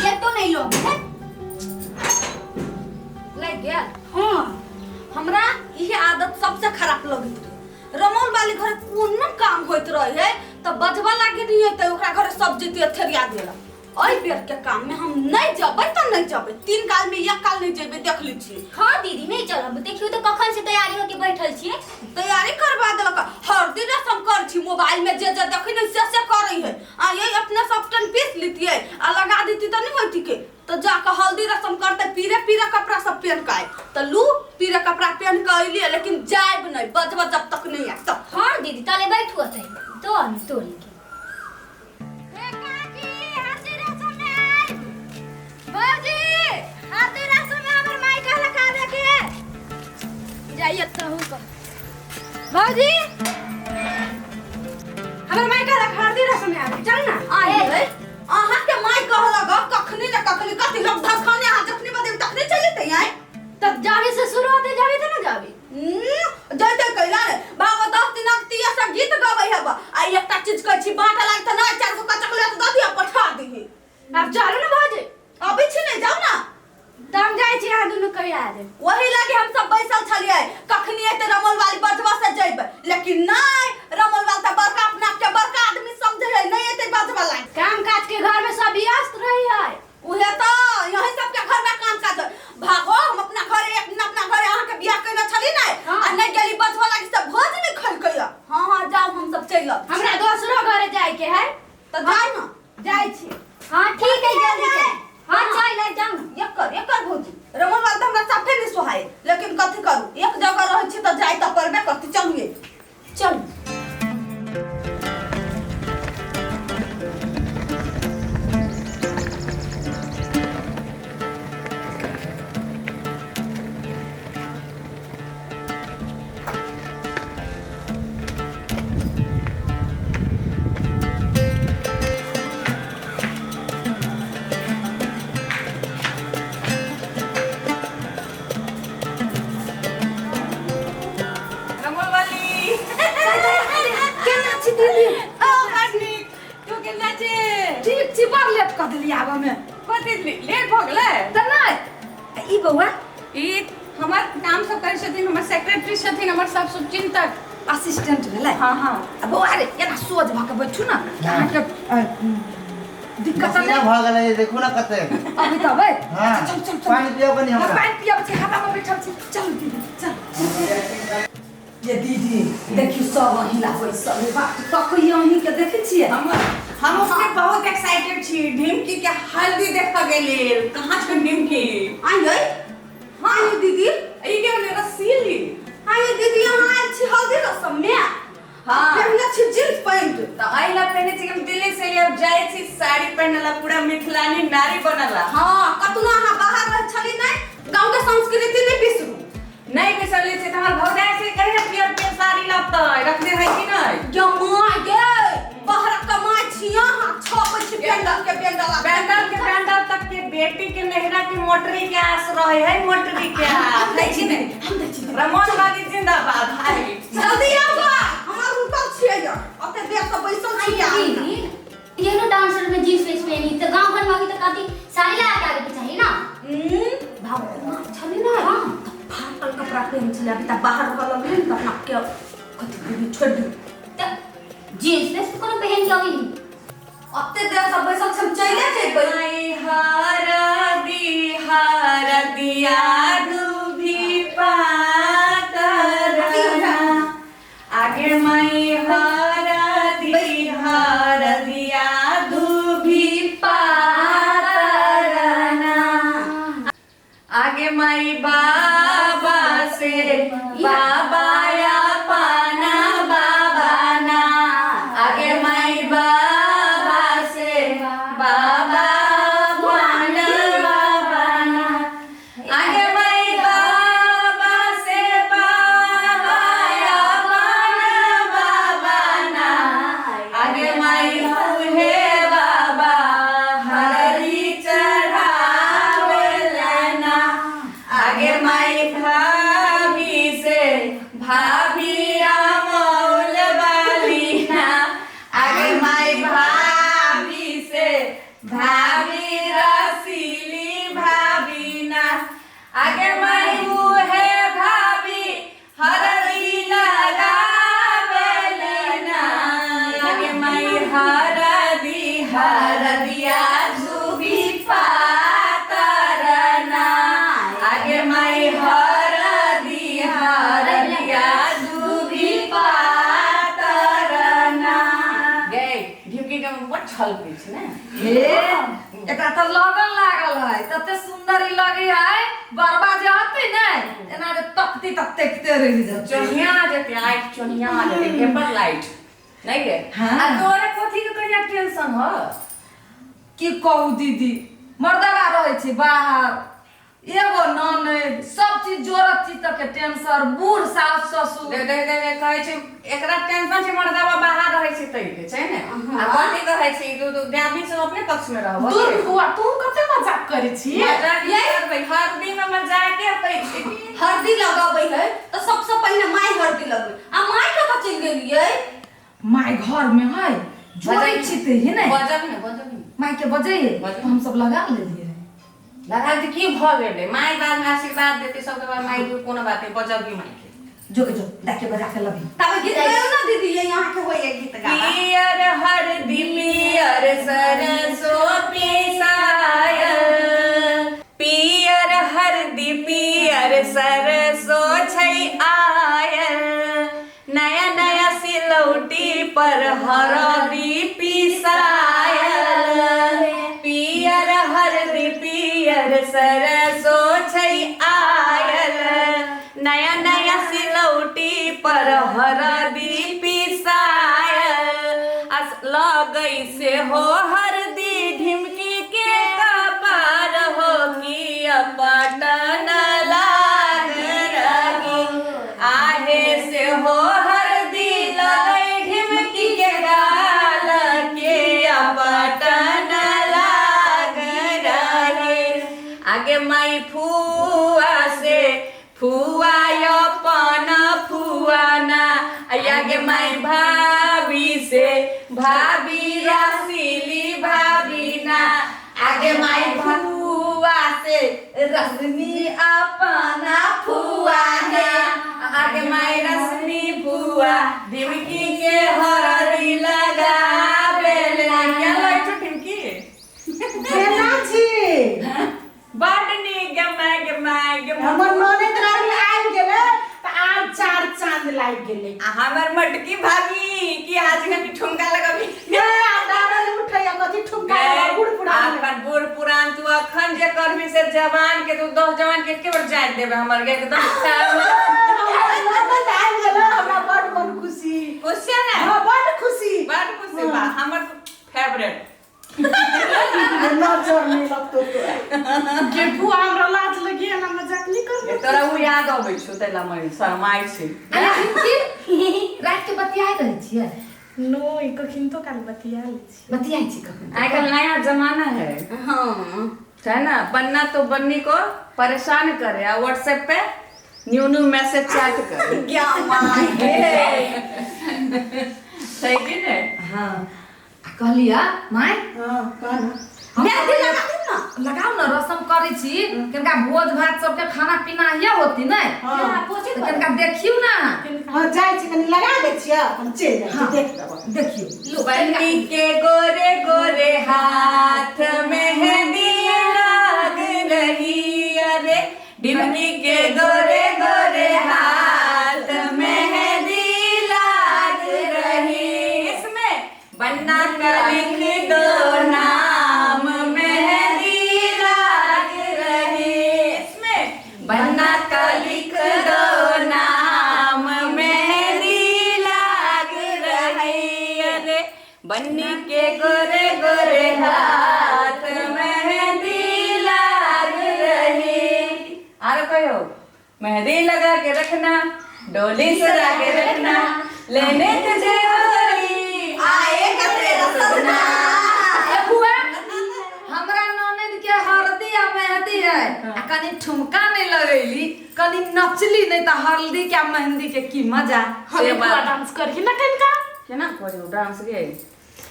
गेटो नहीं लोग है लग गेल। हाँ, हमरा इहे आदत सबसे खराब लगैत रहे। रमौल वाली घर कोनो काम होइत रहे तऽ बजबा लागे रहियै तऽ ओकरा घरे सब जैतियै थेरिया देला। एहि बेर के काम में हम नहीं जबै तऽ नहीं जबै, 3 काल में 1 काल नहीं जेबै, देख लै छी। हाँ दीदी नहीं चलब, देखियो तो कखन से तैयारी होके बैठल छियै। तैयारी करवा देलक, हरदी रसम कर छी मोबाइल में, जे जे देखै ने से से करै है। आ यही अपने सब टन पीस लितियै आ लगा देती तऽ नहीं होती के, तो जाके हल्दी रसम करते पीरे पीरे कपड़ा सब पहन के आए। तो लू पीरे कपड़ा पहन के अलिए, लेकिन जायब नहीं, बजबा जब तक नहीं आए तब। हाँ दीदी ताले बैठू अतै तो हम तोड़ी के। जाइए तहु कह भौजी, हमर माय कहलक हरदी रसम में आबे, चल ना। आए अहाँ के माय कहलक कखनी ने कखनी कथी लोग धखाने, अहाँ जखनी बजेब तखनी चलि जेतै। आए तब जाबे से शुरू होते जाबे त ना जाबे। जैते कैला रे बाबा, 10 दिनक तिया सब गीत गबै हब। आ एकटा चीज कहै छी, बाँटऽ लागि तऽ नहि 4 गो चॉकलेट दऽ दिअ पठा दिही। आब चलू ना भौजी। अबै छी नहि, जाउ ना। तऽ हम जाइ छी, अहाँ दुनू कहिया आ जायब। वही लागी हम सब बैसल छलियै, कखनी एते रमल वाली बजवा से जइबै, लेकिन नहीं, रमल वाली तऽ बड़का अपना के बड़का आदमी समझै है, नहीं एते बजवा लागी। काम काज के घर में सब व्यस्त रही है। उहे तऽ यही सबके घर में काम काज भागो। हम अपना घरे एक दिन अपना घरे अहाँ के बियाह कइने छली नै। हाँ। आ नहीं गेली बजवा लागी सब भोज नहीं खलकै। हाँ हाँ जाउ, हम सब चलि अब। हमरा दोसरो घरे जाय के है। तऽ जाउ ना। जाइ छी। हाँ ठीक है, जल्दी चल। हाँ चल ले जाओ ना। एकर एकर भौजी रमन वाला तऽ हमरा साफे नहीं सोहाय, लेकिन कथी करू, एक जगह रहै छी तऽ जाय तऽ पड़बे करती। चलू ये चल। रमोलवाली केना छी दीदी? ओ बड़ नीक, तू केना छी? ठीक छी, बड़ लेट कऽ देली आबऽ में। कथी लेट भऽ गेलै? तऽ नहि, ई बौआ ई हमर काम सब करै छथिन, हमर सेक्रेटरी छथिन, हमर सब शुभचिंतक असिस्टेंट भेलै। हाँ हाँ। आ बौआ रे, एना सोझ भऽ के बैठू ना, अहाँके दिक्कत पसीना नहि भऽ गेलै, देखू ना कते। अभी तऽ अबै। हाँ। चल चल चल, पानि पियब कनि हमरा। पानि पियब छी, हवा में बैठल छी। चल दीदी चल। ये दीदी देखियौ, सब अहीं ला बैसल है, बात तकैया अहीं के देखै छियै। हम अपने बहुत एक्साइटेड छी ढिमकी के हल्दी देखऽ के लेल। कहाँ छै ढिमकी? आइयै। हाँ ये दीदी, ई के भेलै रसीली? हाँ ये दीदी, अहाँ आयल छी हल्दी रसम में? हाँ। पहिने छी जींस पैंट। तऽ एहि ला पहिने छी कि हम दिल्ली से एलियै, अब जाइ छी साड़ी पहिनला, पूरा मिथिलानी नारी बनला। हाँ, कतनो अहाँ बाहर रहै छली नहि, गाँव के संस्कृति नहि बिसरू। नहीं बिसरले छै तऽ हमर भौजाई से कहिया पियर पियर साड़ी लपतै, रखने है कि नहीं? गे माय गे, बाहर कमाइ छी अहाँ, छपै छी पेंडल के पेंडल। पेंडल के पेंडल तक के बेटी के नहिरा के मोटरी के आस रहे है, मोटरी के आस हम दै छी दीदी, हम दै छी दीदी। रमन वाली जिंदाबाद भाई। जल्दी आउ गा, हमरा रुकल छियै य, ओते देर से बैसल छी अहाँ। दीदी एहनो डांसर में जींस वेस पहनी तो गांव घर में अभी तक आती साड़ी लगा के आवे के चाहिए ना। भाव माँ छली ना। हाँ। तऽ फाटल कपड़ा पहिन छलै, अभी तऽ बाहर रहऽ लगलै ने तऽ अपना के कथी दीदी छोड़ि दियौ। तो जींस वेस कोनो पहन के अभी ओते देर से बैसल छी, हम चलि जेबै। आई हरा दी हरा दिया डूबी पातर आगे मई हरा दी हरा दिया डूबी पातर आगे माई बाबा से बाबा या पाना बाबा ना, आगे माई बाबा से बाबा पाना बाबा ना, आगे माई हरदी हरदिया धुबी पातरना आगे माई हरदी हरदिया धुबी पातरना गए ढिमकी के बड़ छलकै छै ने। हे, एकरा तऽ लगन लागल है, तते सुंदर ई लगे है। बरबा जे हतै ने, एना जे तकती तक देखते रहि जेतै। चोनिया जेतै, आँखि चोनिया जेतै, पेपर लाइट नहीं गे? हाँ। आ तोरे कथी के कहिया टेंशन ह? की कहू दीदी, मर्दबा रहै छै बाहर, एगो ननैद, सब चीज जोड़त छी तक के टेंशन, बूढ़ सास ससुर। देख देख देख देख, कहै छै एकरा टेंशन छै, मर्दबा बाहर रहै छै तै के छै ने। आ कथी कहै छै तू तू दियादनी सब अपने पक्ष में रहबो। दूर बुआ, तू कते मजाक करै छी? मजाक नहि करबै, हरदी में मजाके होइ छै। हरदी लगाबै है तऽ सबसँ पहिने माय हरदी लगबै। आ माय कतऽ चलि गेलियै? माय घर में है, जोड़ै छी ते ही ने। बजब ने, बजब ने। माय के बजैये। बजब। हम सब लगा लेलियै। लगा दे, की भऽ गेलै? माय बाद में आशीर्वाद देतै सबके बाद माय के कोनो बात नहि, बजबी माय के। जो के जो डाके बजा के लबी। तब गीत गायौ ने दीदी, ये अहाँके होइए गीत गाबा। पियर हरदी पियर सरसों पिसायल, पियर हरदी पियर सरसों छै आयल, नया नया सिलौटी पर हरदी पिसायल, पियर हरदी पियर सरसों छै आयल, नया नया सिलौटी पर हरदी पिसायल, अस लगै से हो हरदी ढिमकी के कपार हो की पटन लाग रही, आहे से हो हरदी लगै ढिमकी के गाल के पटन लाग रही, आगे माई फुआ से फुआ अपन फुआना, आगे माई भाभी से भाभी रसीली भाभी ना, आगे माई फुआ से रश्मि अपना फुआना, आगे माई रश्मि फुआ ढिमकी के हरदी लगाबेले। क्या लगै छौ ढिमकी? केना छी? बड नीक गे my, गे my, गे। हमर ननैद रानी आबि गेलै तऽ आब चार चांद लागि गेलै। आ हमर मटकी भाभी की आज कनी ठुमका लगबी? ए, आब दादा उठैया कथी ठुमका लगा, बूढ़ पुरान। अखन बूढ़ पुरान तू अखन जे करबी से जवान के तू 10 जवान के एके बेर जानि देबे हमर के एकदम। हमर ननैद आबि गेलै, हमरा बड मन खुशी। खुश छै ने? हँ, बड खुशी। बड खुशी बा, हमर फेवरेट। नजर नहि लगतौ तोरा गे बुआ, हमरा लाज लगी, एना मजाक नहीं कर। तोरा उ याद अबै छौ तै ला मैं शरमाइ छै। अरे ढिमकी, राति के बतियाइ रहै छियै? नो, कखन तो काल बतिया लै छी। बतियाइ छी कखन? आजकल नया जमाना है। हाँ। है ना, बन्ना तो बन्नी को परेशान करे और व्हाट्सएप पे न्यू न्यू मैसेज चैट करे। क्या माय गे। सही कि नहीं? हाँ, आ कहलियै माय। हँ, कह न। हम मेहंदी लगा दियौ ने। लगाउ ने, रसम करै छी, कनिका भोज भात सबके खाना पीना ये होती ने। हँ। तऽ कनिका देखियौ ने। हँ, जाइ छी, कनि लगा दै छियै, हम चलि जाइ छी, देख लेबै। देखियौ। बन्नी के गोरे गोरे हाथ मेहंदी लग रही, अरे डिमकी के गोरे गोरे हाथ मेहंदी लाग रही, इसमें बन्ना का लिख दो नाम मेहंदी लाग रही, इसमें बन्ना का लिख दो नाम मेहंदी लाग रही, अरे बन्नी के गोरे गोरे हाथ मेहंदी लाग रही। आरो कहो, मेहंदी लगा के रखना, डोली सजा के रखना, लेने तुझे होली आएगा तेरा सजना। ए बुआ, हमरा ननद के हरदी आ मेहंदी है आ कनि ठुमका नहीं लगैली, कनि नचली नहीं, तऽ हल्दी के आ मेहंदी के की मजा? हम से बुआ बात। डांस करही ना कनिका। केना करियौ डांस गे?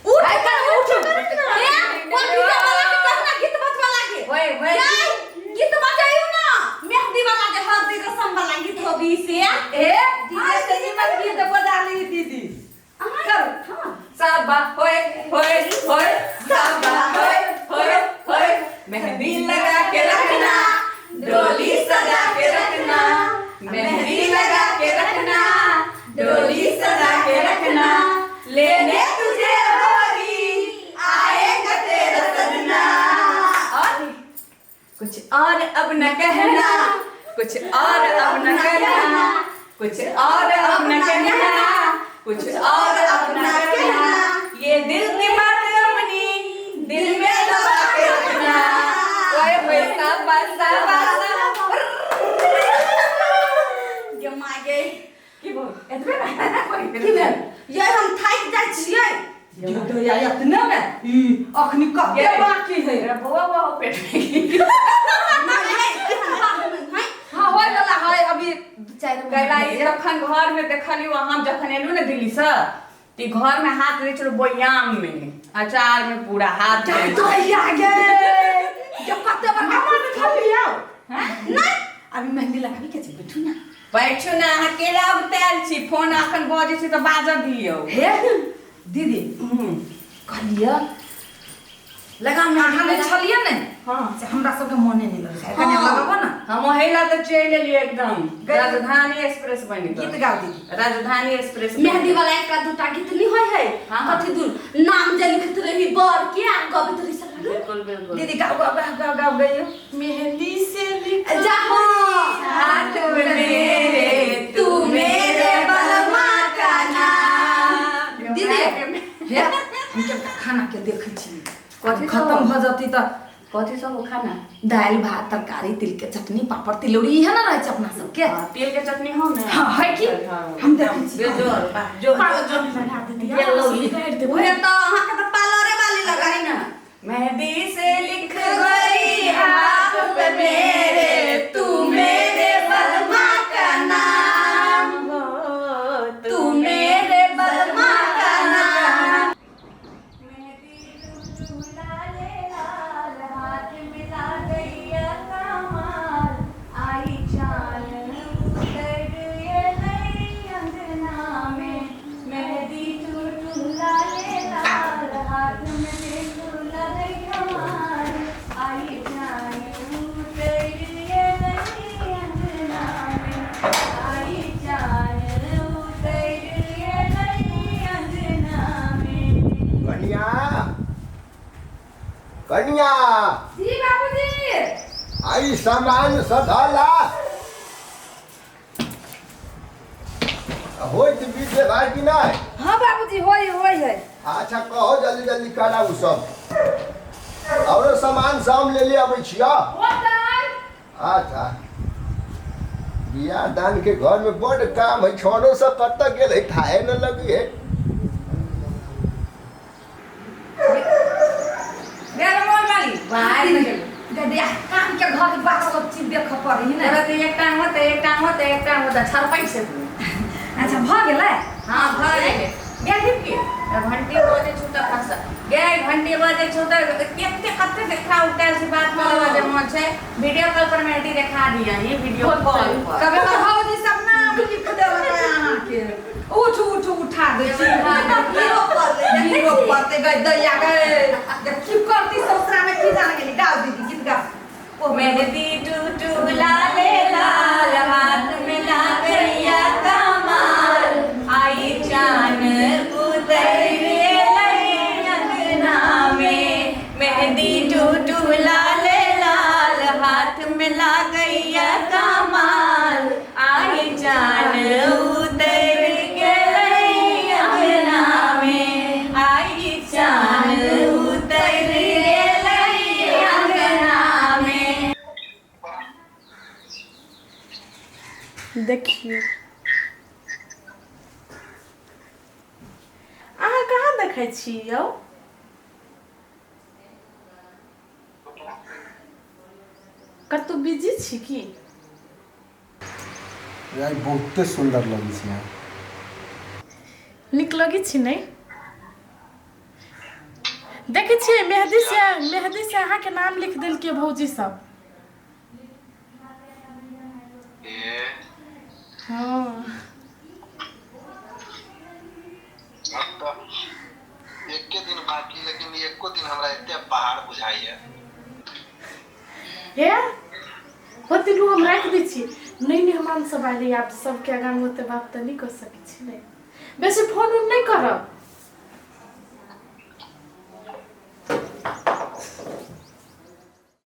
उठ उठ, ए कोन गीत वाला के कहना, गीत बजवा लागे। ओए ओए। जाय, गीत बजायौ ना, मेहंदी वाला जे हल्दी रसम वाला गीत होबी से। ए दीदी से निमन गीत बजा ली दीदी। कर। साबा होए होय होय साबा होय होय होय। मेहंदी लगा के रखना, डोली सजा के रखना, मेहंदी लगा के रखना, डोली सजा के रखना, लेने तुझे होरी आएगा तेरा सजना। और कुछ और अब न कहना, कुछ और अब न कहना, कुछ और अब न कहना, कुछ और अब न कहना, ये दिल की बात अपनी दिल में दबा के रखना। ओए होए साबा साबा साबा। गे माय गे। की बोल एतबे ना? की भेल ये? हम थाकि जाइ छियै। दया इतने में ई अखनी कते बाकी है? मेरा बौआ बौआ पेट में। नहि है, एहन बात नहि है। हाँ, होय वाला है अभी 2-4 कैला ई तखन घर में देखलियो, हम जखन एलु ने दिल्ली से ती घर में हाथ दै छलु बोयाम में, अचार में पूरा हाथ दै। दया गे जो कते बड़का हमर खाली आओ। नहि, अभी मेहंदी लगाबी के छै, बैठू ना। बैठू ने अहाँ, केला उतायल छी? फोन अखन बजै छै तऽ बाजऽ दियौ। हे दीदी, कहलियै लगा अहाँ मेहंदी नहि लगा। छलियै ने? हाँ। से हमरा सबके मोने नहि लगै छै। कनि लगबो ने। हम ओहि ला तऽ चलि एलियै एकदम राजधानी एक्सप्रेस बनि कऽ। गीत गाओ दीदी। राजधानी एक्सप्रेस। मेहंदी वाला एक दूटा गीत नहीं होय है? हाँ। कथी दूर नाम जे लिखत रही बर के आ गबैत रही सब। बिल्कुल बिल्कुल। दीदी, गाओ गाओ गाओ गाओ गाओ गइयो। मेहंदी से लिख जा हाँ। हाथ में मेरे तू मेरे बलमा का नाम। दीदी हे, हम के खाना के देखै छी। कथी सब? खत्म भऽ जतै तऽ। कथी सब हो खाना? दालि भात तरकारी, तिल के चटनी, पापड़ तिलौरी, इहे ने रहै छै अपना सबके। हाँ, तिल के चटनी हो ने? हाँ, है की। हाँ। हम देखै छी। बेजोर वाह, जो जो जो लगा देती। उहे तऽ अहाँके तऽ पार्लरे वाली लगाई ना। मेहंदी से लिख गई हाथ पे मेरे तू मेरे बलमा का नाम, तू मेरे बलमा का नाम। मेहंदी लाले लाल हाथ मिला गैया कमाल, आई चाल उतर ये अंगना में, मेहंदी टूटू लाले लाल हाथ में देखू लगे कमाल, आई चाल उतर ये अंगना में, आई चाल उतर ये अंगना में। कनिया, कनिया। जी बाबूजी। आई सामान सधाला होइत बीच भाई कि नहीं? हाँ बाबूजी, होय होय है। अच्छा, कहो जल्दी जल्दी करा उ सब, औरो सामान सब ले ले अबै छिया। अच्छा, बियाह दान के घर में बड़ काम है। छोड़ो सब, कतऽ गेल है थाहे न लगी है। गेल मोर वाली बाहर में गेल। दीदी, काम के घर के बात सब चीज देख पड़ी ने। तोरा तऽ एक टांग होतै, एक टांग होतै, एक टांग होतै, छरपै छै तू। अच्छा, भऽ गेलै? हाँ, भऽ गेलै। गेलही की घंटी बजै छौ तऽ फंस गे, घंटी बजै छौ तऽ कते कते देखा उठायल छै। बात करे जे मन छै वीडियो कॉल पर मेहंदी देखा दिया ही वीडियो कॉल पर। कभी भौजी सब नाम लिख देलक अहाँके, उठ उठ उठा दै छी। हीरो पर ले। हीरो पड़ते गई दैया गए, की करती ससुरा में की जान गेली। गाओ दीदी, गीत गाओ। ओ मेहंदी टूटू लाले लाल हाथ में ला गैया कमाल, आई चान उतर अंगना में, मेहंदी टूटू लाले लाल हाथ में ला गैया कमाल, आई चान उतर गई अंगना में, आई चान उतर गई अंगना में। देखियौ, अहाँ कहाँ देखै छी यौ? कतहु बिजी छी की? यार, बहुते सुन्दर लगै छै यहाँ। नीक लगै छी नहि? देखै छियै, मेहंदी से अहाँके नाम लिख देलकै भौजी सब। हँ। अब तऽ एके दिन पहाड़ बुझाइया। हे होते लू हम राखि दै छी। नहि मेहमान सब आयल आब सबके आगाँ में ओते बात तऽ नहि कऽ सकै छी। नहि बेसी फोन उन नहि करब।